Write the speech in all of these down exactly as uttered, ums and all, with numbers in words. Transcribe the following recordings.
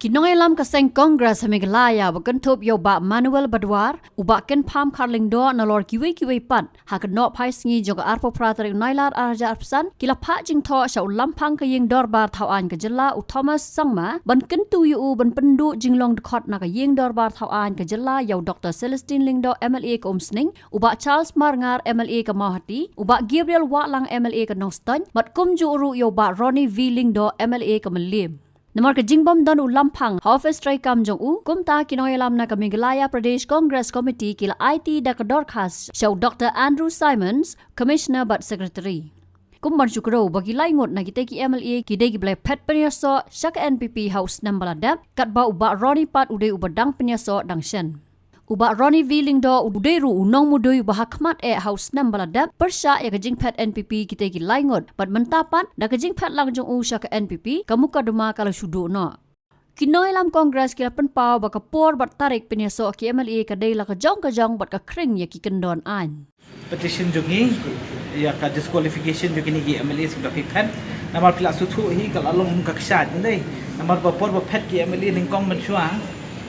Ki nongïalam ka seng Congress ha Meghalaya ba kynthup ïa u Bah Manuel Badwar, u Bah Kynpham Kharlyngdoh nalor kiwei kiwei pat, ha ka nohphai sngi jong ka arphew phra tarik u Nailar arhajar arphew san, ki la phah jingthoh sha u Lamphang ka Ïing Dorbar Thaw Aiñ ka Jylla u Thomas Sangma ban kyntu ïa u ban pynduh jinglong dkhot na ka Ïing Dorbar Thaw Aiñ ka Jylla ïa u Doctor Celestine Lyngdoh, M L A ka Umsning, u Bah Charles Marngar, M L A ka Mawhati, u Bah Gabriel Wahlang, M L A ka Nongstoiñ, bad kumjuh ruh ïa u Bah Ronnie V Lyngdoh, M L A ka Mylliem. Namar ka jingbym don u Lamphang ha office treikam jong u, kumta ki nongïalam na ka Meghalaya Pradesh Congress Committee ki la aiti da ka dorkhas sha u Doctor Andrew Simons, Commissioner bad Secretary. Kum ban shu kdew ba ki laingut na kitei ki M L A ki dei kiba la phet pynïasoh sha ka N P P ha u snem ba la dep, katba u Bah Ronnie pat u dei uba dang pynïasoh dang shen. U Bah Ronnie V Lyngdoh u dei ruh u nongmudui uba ha khmat eh ha u snem ba la dep pyrshah ïa ka jingphet N P P kitei ki laingut, bad mynta pat da ka jingphet lang jong u sha ka N P P, ka mukotduma ka la shu duh noh. Ki nongïalam Congress ki la pynpaw ba ka por bad tarik pynïasoh ki M L A ka dei la ka jong ka jong bad ka khring ïa ki kyndon aiñ. Petition jong ngi ïa ka disqualification jong kine ki M L As kiba phi phet. Namar phi la sngewthuh hi ka la long ka kshaid, ym dei? Namar ba por ba phet ki M L A nyngkong mynshuwa,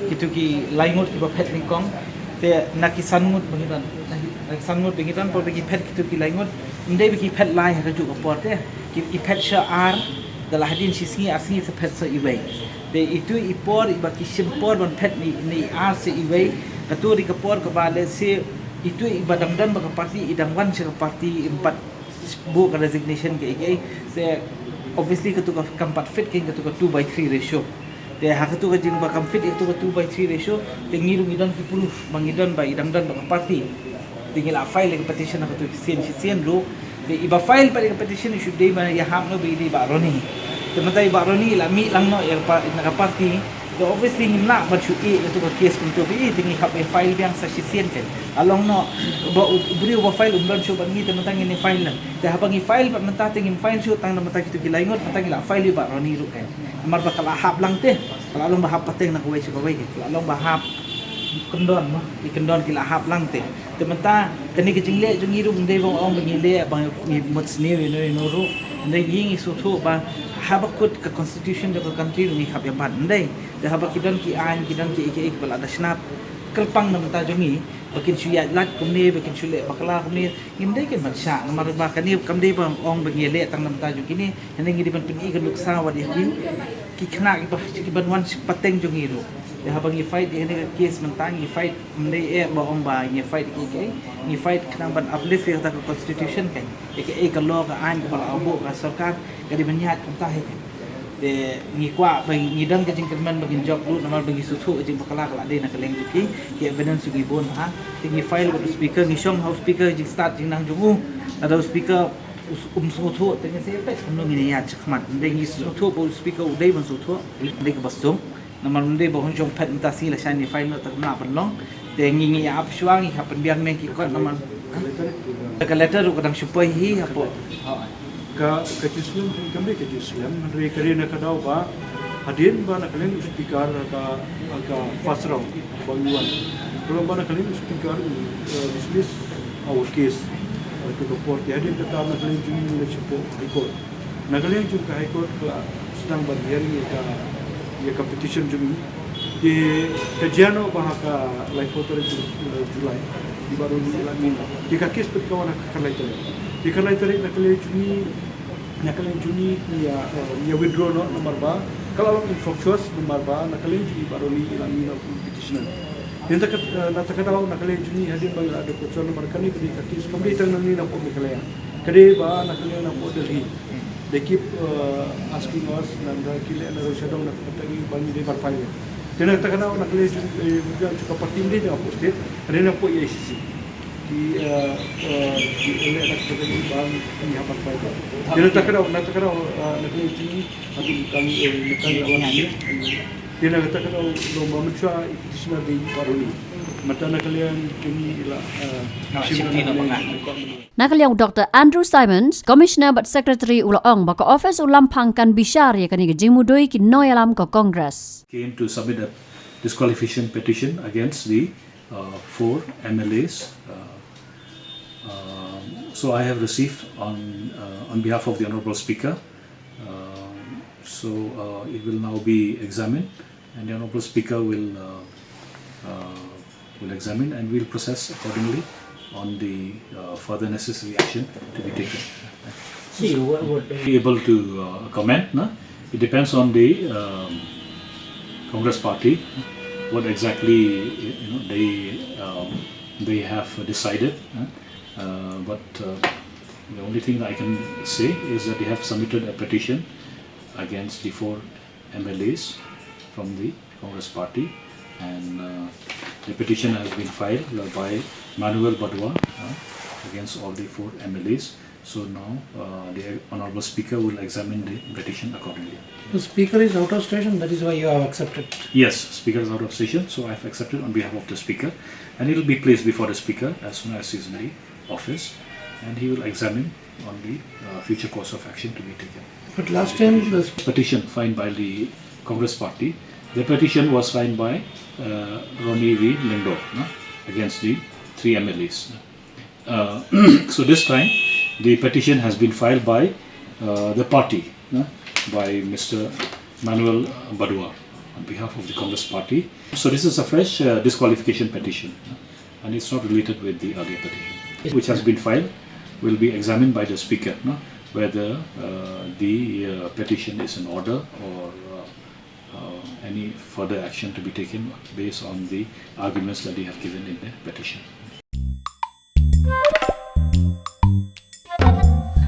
kito ki laingut kiba phet nyngkong, te na ki san ngut ba ngi don, na ki san ngut ba ngi don, por ba ki phet kito ki laingut, ym dei ba ki phet lai ha kajuh ka por te, ki, ki phet sha ar, da la hadien shi sngi ar sngi sa phet sa iwei. Te itu i por iba ki shim por ban phet na i, na i ar sa iwei. Kato dei ka por kaba lehse itu iba dang don bad ka party, i dang wan sha ka party, im pat buh ka resignation kaei kaei. Te obviously kato ka kam pat fit kein kato ka two by three ratio. Te ha kato ka jingba kam fit ïa kato ka two by three ratio, te ngi ruh ngi don ki proof ba ngi don ba i dang don bad ka party. Te ngi la file ïa ka petition ha kato shisien shisien ruh. Te iba file pat ïa ka petition i shu dei ba ïahap noh ba i dei Bah Ronnie. Te mynta i Bah Ronnie i la mih lang noh ïa ka pa-, na ka party. Te obviously ngim lah ban shu ïeh ïa kato ka case kumto ba i te ngi hap ïa file biang sa shisien kein. La long noh ba u, u briew ba file um don shuh bad ngi, te mynta ngin ïa file lang. Te haba ngi file bad mynta te ngim file shuh tang na mynta kito ki laingut, mynta ngi la file ïa Bah Ronnie ruh kein. Namar ba ka la hap lang te, ka la long ba hap pateng na kawei sha kawei kein. Ka la long ba hap kyndon mo, i kyndon ki la hap lang te. Te mynta kane ka jingleh jong ngi ruh ym dei ba ong ba ngi leh ba ngi mut sniew ïa no ïa no ruh. Ym dei, ngi ngi sngewthuh ba haba kut ka constitution jong ka country ruh ngi hap ïa bat, ym dei? Te haba ki don ki aiñ, ki don kiei kiei kiba la da shnat kyrpang na bynta jong ngi, ba kin shu ïaid lait kumne, ba kin shu leh bakla kumne, ngim dei kein ban shah. Namar ba kane kam dei ba ong ba ngi leh tang na bynta jong kine, hynrei ngi dei ban pyni ka nuksa wat ïa ki, ki khynnah kiba, kiban wan sha pateng jong ngi ruh. Te haba ngi fight ïa kane ka case mynta ngi fight, ym dei eh ba ong ba ngi fight ïa kiei kiei, ngi fight khnang ban uplift ïa kata ka constitution kein. Ïa kaei ka law ka aiñ kaba la buh ka sorkar, ka dei ban ïaid kumta hi kein. Te ngi kwah ba ngi don ka jingkyrmen ba ngin jop lut namar ba ngi sngewthuh ka jingbakla ka la dei na ka liang jong ki, ki evidence jong ngi bun bha. Te ngi file bad u speaker, ngi shong ha u speaker jingstad jingnang jong u. Lada u speaker u s-, um sngewthuh te ngi sa ïa peit kumno ngin ïa ïaid shakhmat. Ym dei, ngi sngewthuh ba u speaker u dei ban sngewthuh, ym dei kaba sdang. Namar ym dei ba hun shong phet mynta sngi lashai ngin file noh, te kam lah ban long. Te ngi, ngi ap shuwa, ngi hap pynbiang ne ki kot namar ka letter ruh ka dang shu poi hi hapoh. Ka, ka jingslem, kam dei ka jingslem, hynrei ka dei na ka daw ba hadien ba na ka liang u speaker ka, ka first round ba ngi wan, ka long ba na ka liang u speaker u, eh, dismiss our case, eh, to the court. Te hadien kata na ka liang jong ngi la shu poi High Court. Na ka liang jong ka High Court ka la sdang ban hearing ïa ka, ïa ka petition jong ngi. Te ka jia noh ba ha ka laiphew tarik, eh, July, i Bah Ronnie i la mih noh. Te ka case pat ka wan ha ka khatlai tarik. Te khatlai tarik na ka liang jong ngi, na ka liang jong ngi ngi ïa, eh, ngi ïa withdraw noh namar ba ka la long infructuous namar ba na ka liang jong ngi Bah Ronnie i la mih noh kum petitioner. Te na ta ka, eh, na ta ka daw na ka liang jong ngi hadien ba ngi la dep pyrshah namar kane ka dei ka case kam dei tang nangne napoh Meghalaya. Ka dei ba na ka liang napoh Delhi. They keep, uh, asking us, nangta ki leh na Roshadong na ka pyrthei ba ngi dei ban file. Te na kata ka daw na ka liang jong, eh, jong ka party ym dei jong ka state, ka dei napoh A I C C. Ki, eh, eh, ki leh na ka pyrthei ba ngi hap ban file. Te na kata ka daw, na kata ka daw, eh, na ka liang jong, eh, na ka liang, eh, na ka liang, te na kata ka daw, long ba mynshuwa i petitioner dei Bah Ronnie. Mynta na ka liang jong ngi la, eh, shim na ka liang. Na ka liang u Doctor Andrew Simons, Commissioner bad Secretary u la ong ba ka office u Lamphang kan bishar ïa kane ka jingmudui ki nongïalam ka Congress. Came to submit a disqualification petition against the, uh, four M L As. Uh, um, so I have received on, uh, on behalf of the Honorable Speaker. Uh, so, uh, it will now be examined. And the Honorable Speaker will uh, uh, will examine and will process accordingly on the uh, further necessary action to be taken. See, what would be able to uh, comment. No? It depends on the um, Congress party what exactly you know they um, they have decided. Uh, but uh, the only thing that I can say is that they have submitted a petition against the four M L As from the Congress party, and uh, the petition has been filed uh, by Manuel Badua uh, against all the four M L As. So now uh, the Honorable Speaker will examine the petition accordingly. The Speaker is out of station, that is why you have accepted. Yes, Speaker is out of station, so I have accepted on behalf of the Speaker, and it will be placed before the Speaker as soon as he is in the office, and he will examine on the uh, future course of action to be taken. But last time the petition filed by the Congress party, the petition was signed by uh, Ronnie V Lyngdoh, no? Against the three M L As. Uh, so this time, the petition has been filed by uh, the party, no? By Mister Manuel Badua on behalf of the Congress party. So this is a fresh uh, disqualification petition, no? And it's not related with the earlier petition, which has been filed, will be examined by the Speaker, no? Whether uh, the uh, petition is in order or uh, uh, any further action to be taken based on the arguments that they have given in the petition.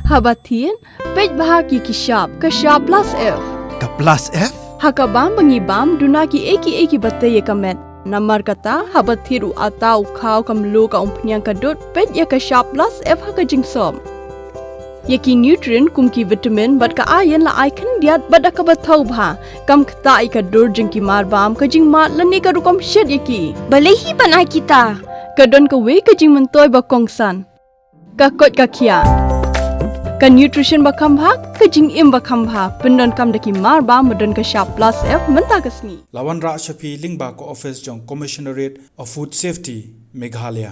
Haba thied, peit bha ki ki shap, ka shap plus F. Ka plus F? Ha ka bam ba ngi bam, duna ki ei ki ei ki ba tei ïa ka met. Namar kata, haba thied u ata u khaw ka mluh ka umphniang ka dud, peit ïa ka shap plus F ha ka jingsop. Ïa ki nutrient kum ki vitamin bad ka iron la ai khyndiat bad da kaba thaw bha. Kam ktah ïa ka dur jong ki mar bam, ka jingmad lane ka rukom shet ïa ki. Balei hi ban ai kita? Ka don kawei ka jingmyntoi ba kongsan. Ka koit ka khiah. Ka nutrition ba kham bha, ka jingim ba kham bha. Pyndonkam da ki mar bam ba don ka shap plus F mynta ka sngi. La wanrah sha phi lyngba ka office jong Commissionerate of Food Safety, Meghalaya.